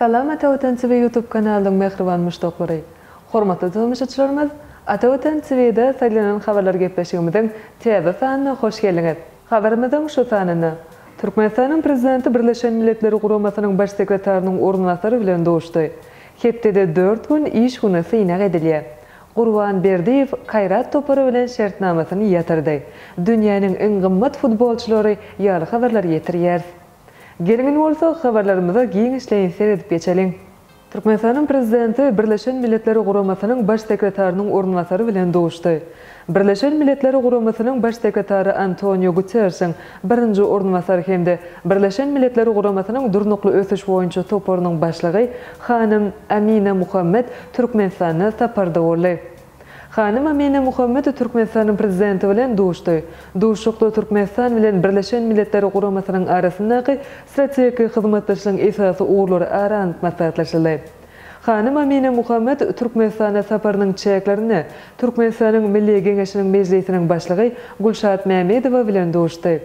Salam Ata Watan TV YouTube kanalynyň mähriban muşdaklary! Hormatly tomaşaçylarymyz, Ata Watan TV-de Saýlanan habarlar gepleşigimiziň täze sanyna hoş geldiňiz! Habarymyzyň şu sanynda, Türkmenistanyň Prezidenti Birleşen Milletler Guramasynyň Baş sekretarynyň orunbasary bilen duşdy. Hepdede dört gün iş güni synag edilýär. Gurban Berdiýew Kaýrat topary bilen şertnamasyny ýatyrdy. Dünýäniň iň gymmat futbolçylary ýaly habarlary ýetirýäris. Geliň indi bolsa habarlarymyza giňişleýin seredip geçeliň. Türkmenistanyň Prezidenti Birleşen Milletler Guramasynyň Baş sekretarynyň orunbasary bilen duşdy. Birleşen Milletler Guramasynyň Baş sekretary Antoniu Guterrişiň birinji orunbasary hem-de Birleşen Milletler Guramasynyň Durnukly ösüş boýunça toparynyň başlygy hanym Amina Muhammed Türkmenistanda saparda boldy. Hanym Amina Muhammed Türkmenistanyň Prezidenti bilen duşdy. Duşuşykda Türkmenistan bilen Birleşen Milletler Guramasynyň arasyndaky strategik hyzmatdaşlygyň esasy ugurlary ara alnyp maslahatlaşyldy. Hanym Amina Muhammed Türkmenistana saparynyň çäklerinde Türkmenistanyň Milli Geňeşiniň Mejlisiniň Başlygy Gülşat Mämedowa bilen duşdy.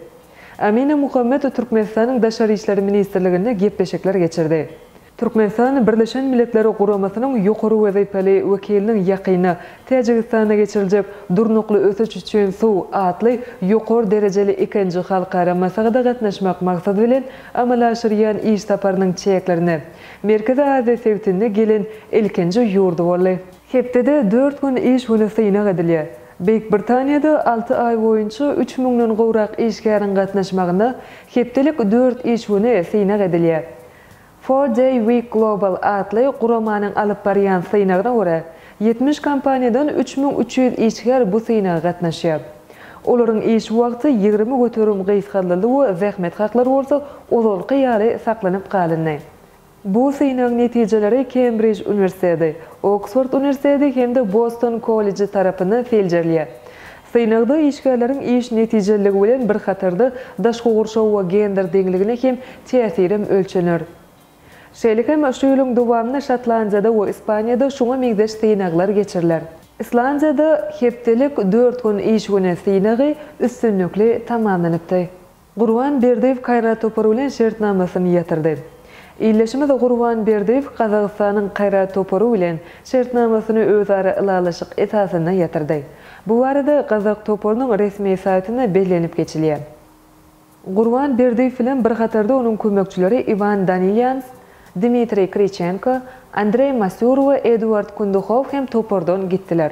Amina Muhammed Türkmenistanyň Daşary işler ministrliginde gepleşikler geçirdi. Türkmenistan Birleşen Milletler Guramasynyň ýokary wezipeli wekiliniň ýakynda Täjigistanda geçiriljek Durnukly ösüş üçin suw atly ýokary derejeli ikinji halkara maslahata gatnaşmak maksady bilen amala aşyrýan iş saparynyň çäklerinde Merkezi Aziýa sebitinde gelen ilkinji ýurdy boldy. Hepdede dört gün iş güni synag edilýär. Beýik Britaniýada alty aý boýunça üç müňden gowrak işgäriň gatnaşmagynda hepdelik dört iş güni synag edilýär. Four Day Week Global atly guramanyň alyp barýan synagyna görä, 70 kompaniýadan 3300 işgär bu synaga gatnaşýar. Olaryň iş wagty 20% gysgaldyldy we zähmet haklary bolsa ozalky ýaly saklanyp galyndy. Bu synagyň netijeleri Kembrij uniwersiteti, Oksford uniwersiteti hem-de Boston kolleji tarapyndan seljerilýär. Synagda işgärleriň iş netijeliligi bilen bir hatarda daşky gurşaw we gender deňligine hem täsirem ölçener. Şeýle hem şu ýylyň dowamynda Şotlandiýada we Ispaniýada şuňa meňzeş synaglar geçiriler. Islandiýada hepdelik dört gün iş güni synagy üstünlikli tamamlanypdy. Gurban Berdiýew Kaýrat topary bilen şertnamasyny ýatyrdy. Ildeşimiz Gurban Berdiýew Gazagystanyň Kaýrat topary bilen şertnamasyny özara ylalaşyk esasynda ýatyrdy. Bu barada gazak toparynyň resmi saýtynda bellenip geçilýär. Gurban Berdiýew bilen bir hatarda onuň kömekçileri Iwan Danilýans, Dmitriý Kriçenko, Andreý Masýur we Eduard Kunduhow hem topardan gitdiler.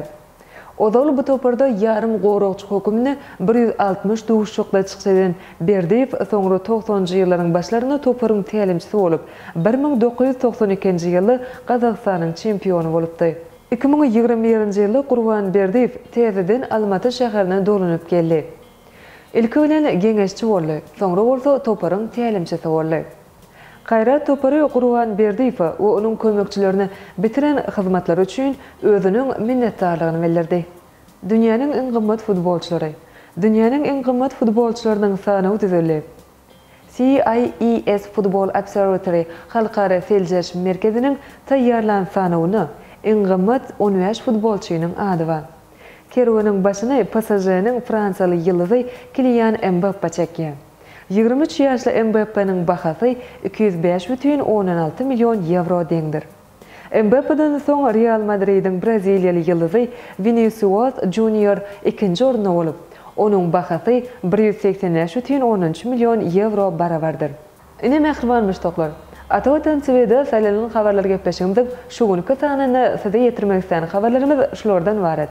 Ozal bu toparda ýarym goragçy höküminde 160 duşuşykda çykyş eden Berdiýew soňra togsanjy ýyllaryň başlarynda toparyň tälimçisi bolup, 1992-nji ýylda Gazagystanyň çempiony bolupdy. 2021-nji ýylda Gurban Berdiýew täzeden Almaty şäherine dolanyp geldi. Ilki bilen geňeşçi boldy, soňra bolsa toparyň tälimçisi boldy. Kaýrat topary Gurban Berdiýewe we onuň kömekçilerine bitiren hyzmatlary üçin özüniň minnetdarlygyny bildirdi. Dünýäniň iň gymmat futbolçylary Dünýäniň iň gymmat futbolçylarynyň sanawy düzüldi. CIES Football Observatory halkara seljeriş merkeziniň taýýarlan sanawynda iň gymmat 15 futbolçynyň ady bar. Kerweniň başyny PSŽ-niň fransiýaly ýyldyzy Kilian Mbappe çekýär. 23 ýaşly Mbappeniň bahasy 205 bütin ondan alty million ýewro deňdir. Mbappeden soň Real Madridiň braziliýaly ýyldyzy Winisius Junior ikinji orunda bolup, onuň bahasy 185 bütin ondan üç million ýewro barabardyr. Ine, mähriban muşdaklar, Ata Watan TVde Saýlanan habarlar gepleşigimiziň şu günki sanynda size ýetirmek islän habarlarymyz şulardan ybarat.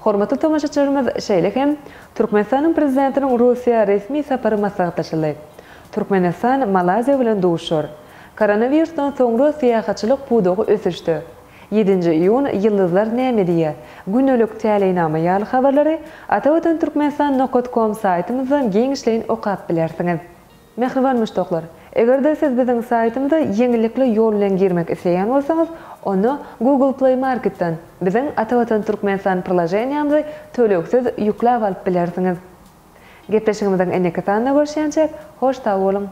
Hormatly tomaşaçylarymyz, şeýle hem Türkmenistanyň Prezidentiniň Russiýa resmi sapary maslahatlaşyldy. Türkmenistan Malaýziýa bilen duşuşar. Koronawirusdan soňra syýahatçylyk pudagy ösüşde. Ýedinji iýun Ýyldyzlar näme diýýär? Gündelik täleýnama ýaly habarlary Atavatan Türkmenistan nokat kom saýtymyzdan giňişleýin okap bilersiňiz. Mähriban muşdaklar! Eger-de siz biziň saýtymyza ýeňillikli ýol bilen girmek isleýän bolsaňyz, onda Google Play Marketden biziň Atavatan Türkmenistan priloženiýamyzy tölegsiz ýükläp alyp bilersiňiz. Gepleşigimiziň indiki sanynda görüşýänçäk, hoş sag boluň!